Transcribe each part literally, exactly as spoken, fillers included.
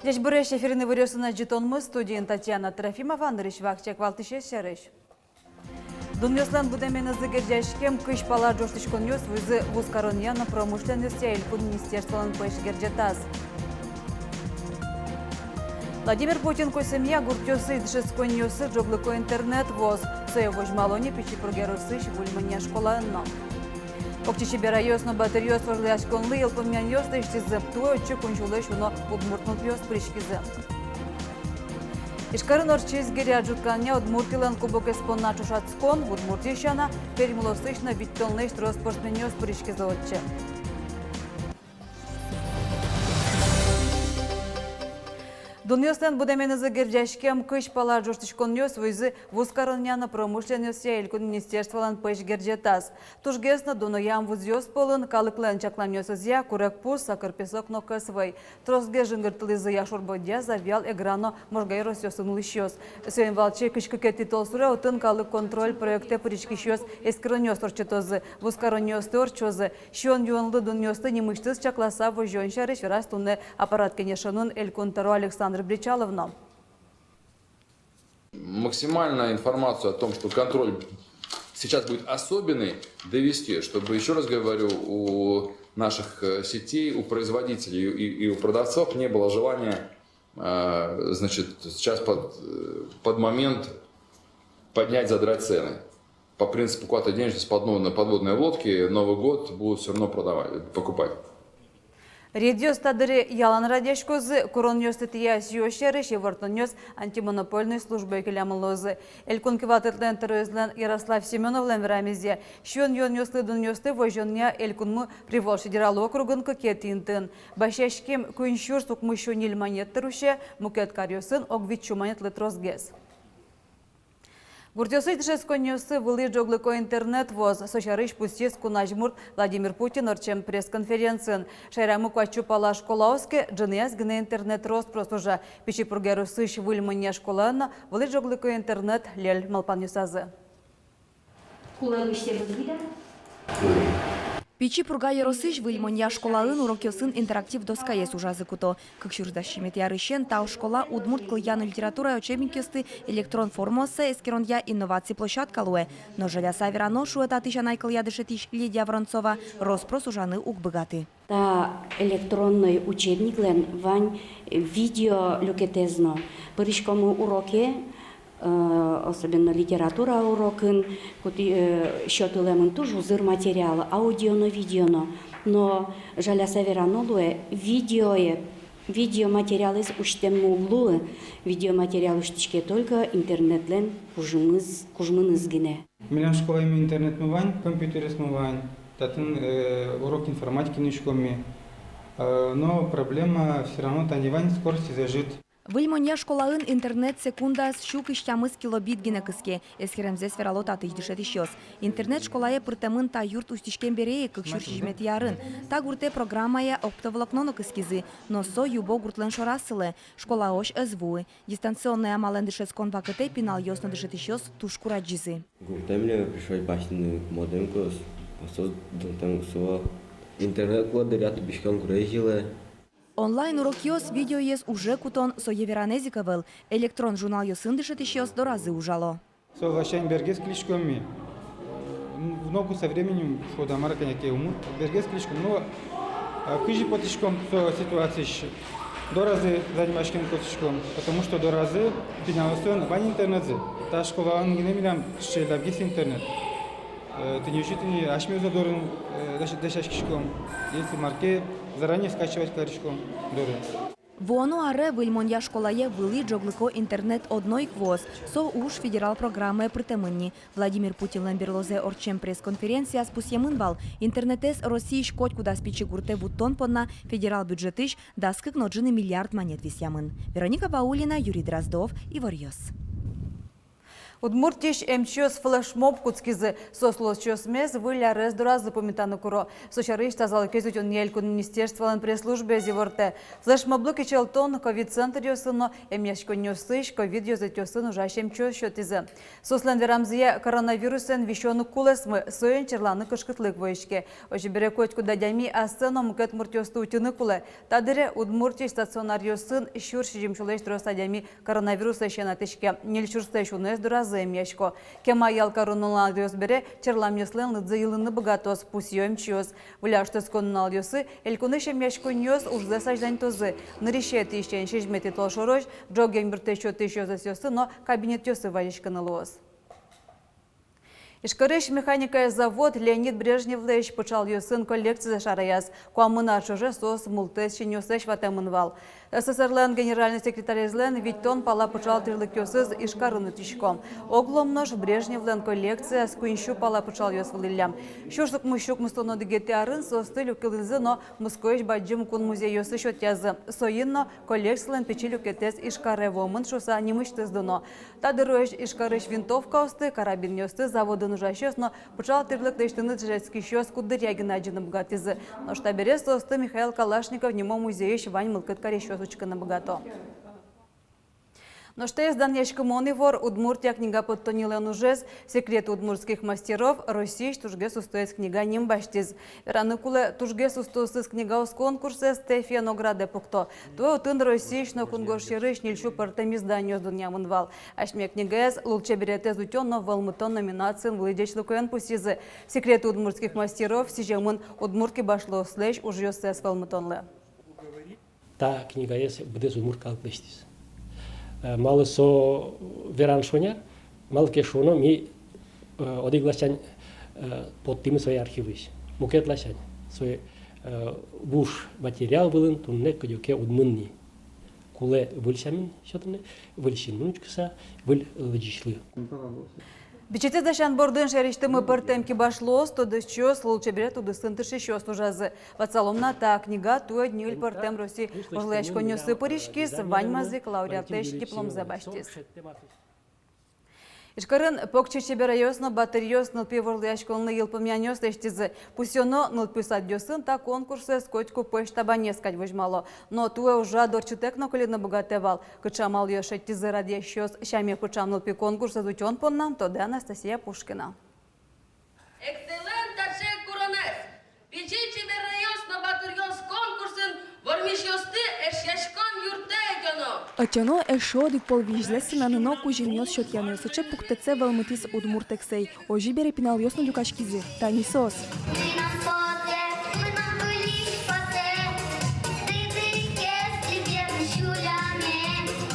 Ӟечбуресь! Эфирын иворъёсын ӝытонмы, студиын Татьяна Трофимова. Нырысь вакчияк валтӥсез сярысь. Дунъёслэн будэменызы герӟаськем кызь пала ӝожтӥськонъёс вуизы вузкаронъя но промышленностья элькун министерстволэн пӧсь герӟетаз. Владимир Путин косэмъя гуртъёсысь дышетсконниосы ӝоглыко интернет вуоз. Сое возьмало ни Пичи Пурга ёросысь Выль Монья школаын но. Покчи чеберайёс но батыръёс вожвылъяськонлы йылпумъянъёс лэсьтӥзы. Туэ отчы куинь сюлэсь уно удмурт нылпиос пыриськизы. Ижкарын ортчиз гиря ӝутканъя Удмуртилэн кубокез понна ӵошатскон. Удмуртиысь сяна, Пермь улосысь но витьтонлэсь трос спортсменъёс пыриськизы отчы. Дунъёслэн будэменызы герӟаськем кызь пала ӝожтӥськонъёс вуизы вузкаронъя но промышленностья элькун министерстволэн пӧсь герӟетаз. Тужгес но дуноям вузъёс пӧлын, калыклэн чакламъёсызъя, курегпуз, сакыр песок но кӧс вӧй. Тросгес жингыртылӥзы Яшур-Бӧдья, Завьял, Эгра но Можга ёросъёсын улӥсьёс. Соин валче кызь кыкетӥ толсуре отын калык контроль проектэ пыриськисьёс эскеронъёс ортчытозы, вузкаронъёсты ортчозы. Сиён-юонлы дунъёсты нимысьтыз чакласа возён сярысь вераз туннэ Аппарат кенешонын Элькун тӧро Александр Бречалов но. Максимально информацию о том, что контроль сейчас будет особенный, довести, чтобы, ещё раз говорю, у наших, э, сетей, у производителей и, и у продавцов не было желания, э, значит, сейчас под, э, под момент поднять, задрать цены. По принципу куата денежность подводной, подводной лодки, Новый год будут всё равно продавать, покупать. Рейдъёс та дыре ялан радъяськозы. Куронъёсты тӥясьёс сярысь ивортонъёс антимонопольной службае келямын луозы. Элькун кивалтэтлэн тӧроезлэн Ярослав Семёновлэн верамезъя, сиён-юонъёслы дунъёсты возёнъя элькунмы Приволжск федерал округын кыкетӥ интыын. Басьяськем куинь сюрс укмыс сю ньыль манет тыр усе, мукет каръёсын ог вить сю манетлы тросгес. Гуртъёсысь дышетсконниосы вылӥ ӝоглыко интернет вуоз. Со сярысь пусйиз кун азьмурт Владимир Путин ортчем пресс-конференциын. Шаерамы куать сю пала школаос ке, ӝыныяз гинэ интернет рос-прос ужа. Пичи Пурга ёросысь Выль Монья школаын но вылӥ ӝоглыко интернет льӧль малпанъёсазы. Кулэ луиз, сэ быдӟида. Пичи Пурга ёросысь Выль Монья школаын урокъёсын интерактив доскаез ужазы куто. Кык сюрс дас сизьыметӥ арысен та школа удмурт кылъя но литературая учебникъёсты электрон формаосы эскеронъя инноваци площадка луэ. Но жаляса верано, шуэ татысь анай кылъя дышетӥсь Лидия Воронцова, рос-прос ужаны уг быгаты. Та электронной учебниклэн вань видео люкетэз но. Пыриськомы уроке, э, особенно литература урокын, куты, э, сётылэмын туж узыр материал, аудио но, видео но. Но жаляса верано луэ, видеое, видеоматериалэз усьтэммы уг луы, видеоматериал усьтӥське только интернетлэн кужмыз-, кужмыныз гинэ. Милям школаямы интернетмы вань, компьютеръёсмы вань, татын, э, урок информатики нуиськом ми. Э, но проблема всё равно тани вань, скоростез ӧжыт. Выль Монья школаын интернет секундаз сю кызь тямыс килобит гинэ кыске, эскеремзэс верало татысь дышетӥсьёс. Интернет школае пыртэмын та юрт усьтӥськем бере ик, кык сюрс сизьыметӥ арын. Та гуртэ программая оптоволокно но кыскизы, но со Юбо гуртлэн шораз сылэ, школаозь ӧз вуы. Дистанционной амалэн дышетскон вакытэ пиналъёс но дышетӥсьёс туж курадӟизы. Гуртэ милемлы пришлось басьтыны модемкаос, соос дунтэм со. Интернет кулэ дыръя тубиськон гурезь йылэ. Онлайн-урокъёс, видеоез уже кутон, сое веранэз ик ӧвӧл. Электрон журналъёсын дышетӥсьёс доразы ужало. Со ласянь бергес кылиськом ми. В ногу со временем, шуод-а, мар-а, кӧня ке умой. Бергес кылиськом, но, а, кызьы потӥськом со ситуациысь? Доразы заниматьськыны косӥськом, потому что доразы пиналъёслэн вань интернетсы. Та школаын гинэ милям сыӵе лябгес интернет. Э, тӥни озьы, тӥни асьмеос дорын, э, дась-, дасяськиськом. Если мар ке, заранее скачивать кариськом доры. Вуоно аре Выль Монья школае вылӥ ӝоглыко интернет одно ик вуоз. Со уж федерал программае пыртэмын ни. Владимир Путинлэн берлозэ ортчем пресс-конференцияз пусъемын вал, интернетэз Россиысь котькудаз пичи гуртэ вуттон понна федерал бюджетысь дас кык но ӝыны миллиард манет висъямын. Вероника Ваулина, Юрий Дроздов, «Иворъёс». Удмуртиысь эмчиос флешмоб кутскизы. Соос улосчиосмес Выль арез доразы пумитаны куро. Со сярысь тазалыкез утёнъя элькун министерстволэн пресс-службаез ивортэ. Флешмоблы кичӧлтон ковид-центръёсын но эмъяськонниосысь ковид ёзэтъёсын ужась эмчиос сётӥзы. Соослэн верамзыя, коронавирусэн висён уг кулэсмы, соин черланы кышкытлык вӧйиське. Озьы бере, котькуд адями ассэ но мукет муртъёсты утьыны кулэ. Та дыре Удмуртиысь стационаръёсын сюрс сизьым сюлэсь трос адями коронавируслэсь янатӥське, ньыль сюрслэсь унэз доразы эмъясько. Кема ял карон нуналъёс бере черламъёслэн лыдзы йылыны быгатоз, пусйо эмчиос. Выль аштоскон нуналъёсы элькунысь эмъяськонниос ужзэс азьланьтозы. Нырысетӥысен сизьыметӥ толшорозь ӝоген юрттэт сётӥсь ёзэтъёсы но кабинетъёсы вазиськыны луоз. Ижкарысь механикая завод Леонид Брежневлэсь пыӵалъёсын коллекцизэ шараяз. Куамын ар ӵоже соос мултэс синъёслэсь ватэмын вал. СССР-лэн генеральной секретарезлэн витьтон пала пыӵал тӥрлыкъёсыз Ижкарын утисько. Оглом нош Брежневлэн коллекцияз куинь сю пала пыӵалъёс вылӥллям. Сюрс укмыс сю укмыстон одӥгетӥ арын соосты люкылӥзы но Москваысь бадӟым кун музейёсы сётъязы. Соин но коллекциялэн пичи люкетэз Ижкаре вуэмын шуыса нимысьтыз дуно. Та дырозь Ижкарысь винтовкаосты, карабинъёсты заводын ужасьёс но пыӵал тӥрлык лэсьтыны дышетскисьёс куддыръя гинэ адӟыны быгатӥзы. Нош табере соосты Михаил Калашников нимо музейысь вань мылкыд карисьёс учкыны быгато. Нош таиз данъяськымон ивор. «Удмуртия» книга поттоннилэн ужез «Секреты удмуртских мастеров» Россиысь тужгес устоез книга ним басьтӥз. Вераны кулэ, тужгес устоосыз книгаос конкурсэз ТЭФИ-ен оградэ пукто. Туэ отын Россиысь но кунгож сьӧрысь ньыль сю пӧртэм изданиос дунъямын вал. Асьме книгаез «Лулчеберетэз утён но вӧлмытон» номинациын вылӥ ӟечлыкоен пусйизы. «Секреты удмуртских мастеров» сӥземын удмурт кибашлыослэсь ужъёссэс вӧлмытонлы. Та книгаез быдэс удмурт калык лэсьтӥз. Э, малы со веран шонер, малы ке шуоно, ми, э, одӥг ласянь, э, поттӥмы сое архивысь, мукет ласянь, сое, э, вуж материал вылын туннэ кыдёке уд мын ни. Кулэ выль сямен сётыны, выль синмын учкыса, выль лыдӟисьлы. Бичетэ дасян бордын шаерысьтымы пӧртэм кибашлыос, тодосчиос, лулчеберет удысын тыршисьёс ужазы. Ватсалом на, та книга туэ ньыль пӧртэм Россиысь вожвылъяськонъёсы пыриськиз, ваньмаз ик лауреатлэсь дипломзэ басьтӥз. Ижкарын «Покчи чеберайёс но батыръёс» нылпи вожвылъяськонлы йылпумъянъёс лэсьтӥзы. Пусйоно, нылпи садъёсын та конкурсэз котьку пӧсьтабанез кадь возьмало. Но туэ ужрад ортчытэк но кыльыны быгатэ вал. Кыӵе амалъёс шедьтӥзы радъясьёс сяме пыӵам нылпи конкурсэз утён понна, тодэ Анастасия Пушкина. Эктылэн таӵе куронэз. «Пичи чеберайёс но батыръёс» конкурсын вормисьёсты Эшъяськон юртэ ӧтёно. Ӧтёно эшшо одӥг пол визьзэ сынаны но кузьымъёс сётъяны. Сыӵе пуктэтсэ вӧлмытӥз удмурт эксэй. Озьы бере пиналъёс но люкаськизы. Тани соос.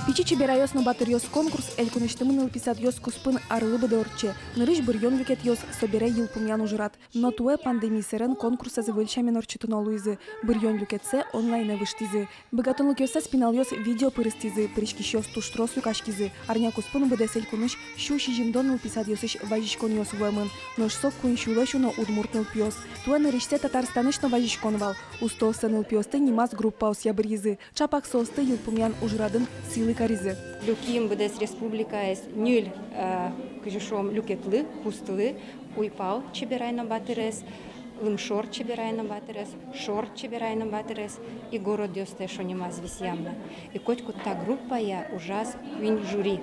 «Пичи чеберайёс но батыръёс» конкурс элькунысьтымы нылпи садъёс куспын арлы быдэ ортче. Нырысь быръён люкетъёс, собере йылпумъян ужрад. Но туэ пандемия сэрен конкурсэз выль сямен ортчытоно луизы, быръён люкетсэ онлайнэ выжтӥзы. Быгатонлыкъёссэс пиналъёс видео пыр ыстӥзы, пыриськисьёс туж трос люкаськизы. Арня куспын быдэс элькунысь сю сизьымдон нылпи садъёсысь вазиськонъёс вуэмын. Нош со куинь сюлэсь уно удмурт нылпиос. Туэ нырысьсэ Татарстанысь но вазиськон вал. Устооссэ нылпиосты нимаз группаосъя быръизы. Чапак соосты йылпумъян ужрадын сӥлы каризы. Люким быдэс республикаез ньыль, э, кызьы шуом, люкетлы, кустлы: Уйпал чеберай но батырез, Лымшор чеберай но батырез, Шор чеберай но батырез, и городъёсты эшшо нимаз висъям на. И котькуд та группая ужаз куинь жюри.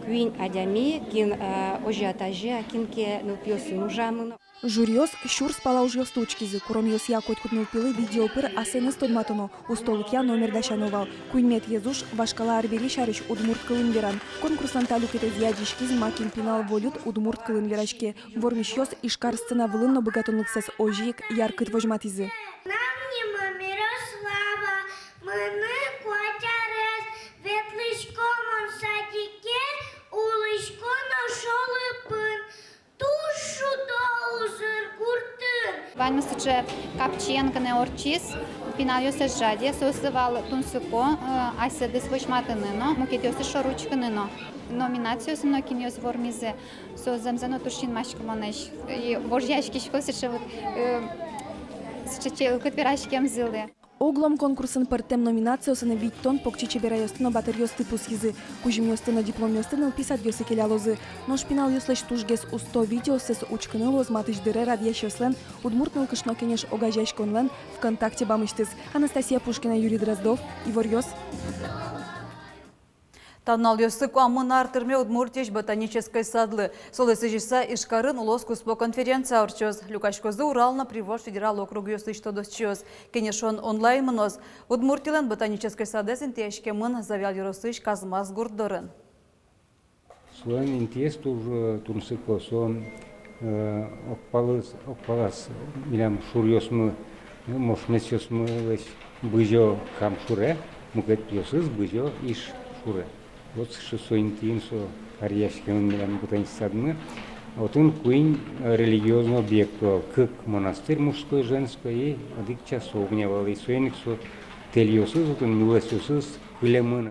Куинь адями, кин, э, озьы-а, тазьы-а, кин ке нылпиосын ужамын. Жюриос сюрс пала ужъёсты учкизы, куронъёсъя котькуд нылпилы видео пыр асэныз тодматоно, устолыкъя номер дасяно вал. Куиньметӥез уж — вашкала арбери сярысь удмурт кылын веран. Конкурслэн та люкетэзъя адӟиськиз, макем пинал волыт удмурт кылын вераське. Вормисьёс Ижкар сцена вылын но быгатонлыксэс озьы ик яркыт возьматӥзы. Мынам нимы Мирослава, мыным куать арес, ветлӥсько мон садике, улӥсько но шолыпын. Туж шудо узыр гуртын. Ваньмыз сыӵе капчиен гинэ ортчиз, пиналъёс ӧз жаде, соослы вал тунсыко, э, асьсэдыз возьматыны но, мукетъёсыз шоры учкыны но. Номинациосын но кинъёс вормизы, со зэмзэ но туж синмаськымонэсь. И вожъяськисько сыӵе вот, э, сыӵе чылкыт вераськемзылы. Огъя конкурсын пӧртэм номинациосын витьтон покчи чеберайёсты но батыръёсты пусйизы. Кузьымъёсты но дипломъёсты нылпи садъёсы келялозы. Нош пиналъёслэсь тужгес усто видеосэс учкыны луоз матысь дыре радъясьёслэн, Удмурт нылкышно кенеш огазеяськонлэн ВКонтакте бамысьтыз. Анастасия Пушкина, Юрий Дроздов, «Иворъёс». Та нуналъёсы куамын ар тырме Удмуртиысь ботанической садлы. Солы сӥзьыса Ижкарын улоскуспо конференция ортчоз. Люкаськозы Урал но Приволжск федерал округъёсысь тодосчиос. Кенешон онлайн мыноз. Удмуртилэн ботанической садэз интыяськемын Завьял ёросысь Казмас гурт дорын. Солэн интыез туж, э, тунсыко, со, э, огпалаз, огпалаз милям шуръёсмы, э, мошмесъёсмылэсь бызё Кам шуре, мукетъёсыз бызё Иж шуре. Вот сыӵе со интыын со каръяськемын милям ботанической садмы. Отын куинь, э, религиозной объект вал: кык монастырь, мужской, женской, и одӥг часовня вал, и соин ик со тэльёсыз отын, нюлэсъёсыз кылемын.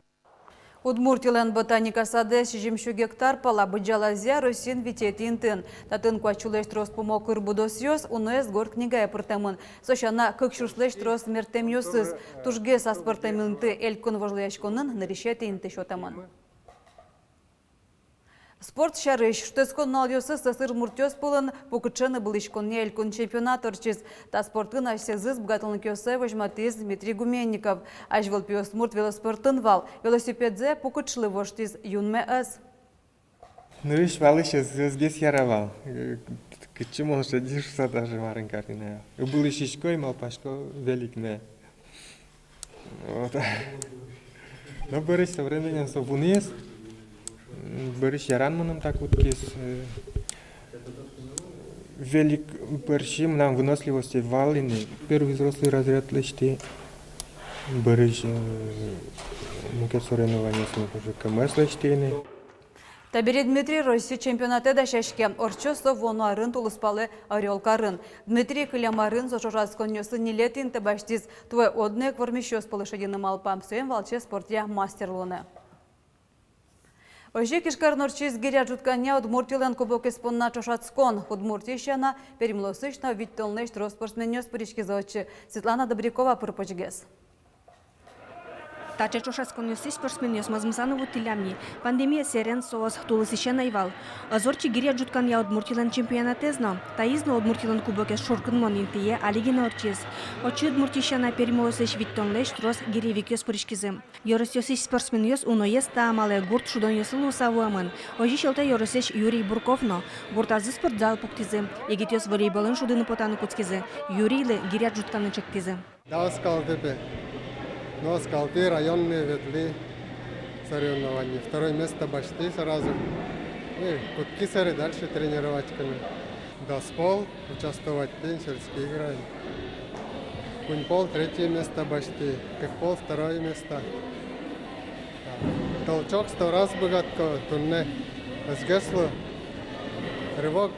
Удмуртилэн ботаника садэз сизьымсю гектар пала, быдӟалазъя Россиын витетӥ интыын. Татын куать сюлэсь трос пумо кыр будосъёс, уноез горд книгае пыртэмын. Со сяна, кык сюрслэсь трос мертэмъёсыз. Тужгес аспӧртэм инты элькун вожвылъяськонын нырысетӥ инты сётэмын. Спорт сярысь. Шутэтскон нуналъёсы сӧсыр муртъёс пӧлын пукыӵе ньыльдон куинь элькун чемпионат ортчиз. Та спортын асьсэзыз быгатонлыкъёссэ возьматӥз Дмитрий Гуменников. Азьвыл пиосмурт велоспортын вал, велосипедзэ пукыӵлы воштӥз, юнме ӧз. Нырысь валысь ӧз, ӧзгес яра вал. Э, кытчы мон шедьтӥ шуса даже марым карисько. Ыбылӥсько, малпасько великме. Вот. Но бӧрысь со временем со вунӥз. М, бӧрысь яран мыным та кутскиз, э, велик бӧрсьы мынам выносливость вал ини. Первый взрослый разряд лэсьтӥ. Бӧрысь, э, мукет соревнованиосын уже КМС лэсьтӥ ини. Табере Дмитрий Россия чемпионатэ дасяське. Ортчоз со вуоно арын тулыспалэ Орёл карын. Дмитрий кылем арын со ӵошатсконъёсын ньылетӥ инты басьтӥз. Туэ одно ик вормисьёс пӧлы шедьыны малпа, соин валче спортъя мастер луыны. Озьы ик Ижкарын ортчиз гиря ӝутканъя Удмуртилэн кубокез понна ӵошатскон. Удмуртиысь сяна, Пермь улосысь но витьтонлэсь трос спортсменъёс пыриськизы отчы. Светлана Добрякова пыр-почгес. Таӵе ӵошатсконъёсысь спортсменъёс мӧзмыса но вуттӥллям ни. Пандемия сэрен соос тулысысен ӧй вал. Ӧз ортчы гиря ӝутканъя Удмуртилэн чемпионатэз но. Таиз но Удмуртилэн кубокез шуркынмон интые али гинэ ортчиз. Отчы Удмуртиысь сяна, Пермь улосысь витьтонлэсь трос гиревикъёс пыриськизы. Ёросъёсысь спортсменъёс уноез та амалэ гурт шудонъёслы луыса вуэмын. Озьы Сьӧлта ёросысь Юрий Бурков но. Гуртазы спортзал пуктӥзы. Егитъёс волейболэн шудыны потаны кутскизы. Юрийлы гиря ӝутканы чектӥзы. Да, оскалтӥ пе. Но оскалтӥ, районный ветлӥ соревнование. Второй место басьтӥ сразу. И кутски сэре дальше тренировать карыны. Дас пол участвовать тӥни сельские игры. Куинь пол третье место басьтӥ, кык пол второе место. Толчок сто раз быгатӥсько, туннэ ӧз гес лу. Рывок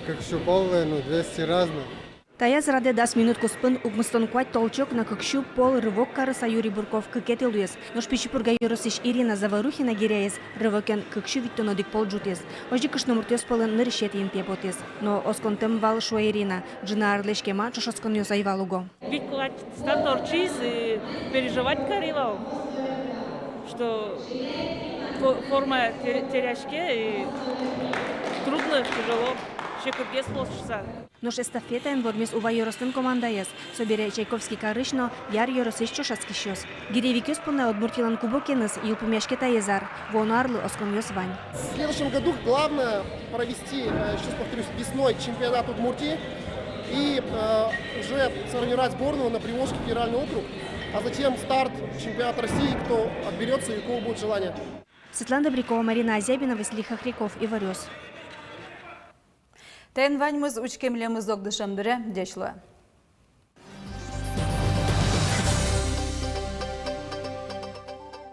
кык сю пол луэ, ну, двести раз но. Таяз радэ дас минут куспын укмыстон куать толчок но кык сю пол рывок карыса Юрий Бурков кыкетӥ луиз. Нош Пичи Пурга ёросысь Ирина Заворухина гиряез рывокен кык сю витьтон одӥг пол ӝутӥз. Озьы кышномуртъёс пӧлын нырысетӥ интые потӥз. Но осконтэм вал, шуэ Ирина. Ӝыны арлэсь кема ӵошатсконъёс ӧй вал уго. Вить куать старт ортчиз, и переживать кари вал, что фо-, форма те-, теряське, и трудно, тяжело, секытгес луоз шуса. Нош эстафетаен вормиз Ува ёрослэн командаез. Собере Чайковский карысь но Яр ёросысь ӵошатскисьёс. Гиревикъёс понна Удмуртилэн кубокеныз йылпумъяське таиз ар. Вуоно арлы осконъёс вань. В следующем году главное провести, э, ещё раз повторюсь, весной чемпионат Удмуртии и, э, уже сформировать сборную на Приволжский федеральный округ, а затем старт чемпионата России, кто отберётся и у кого будет желание. Светлана Добрякова, Марина Азябина, Василий Хохряков, Иворъёс. Таин ваньмыз. Учке милемыз огдышем дыре. Ӟеч луэ.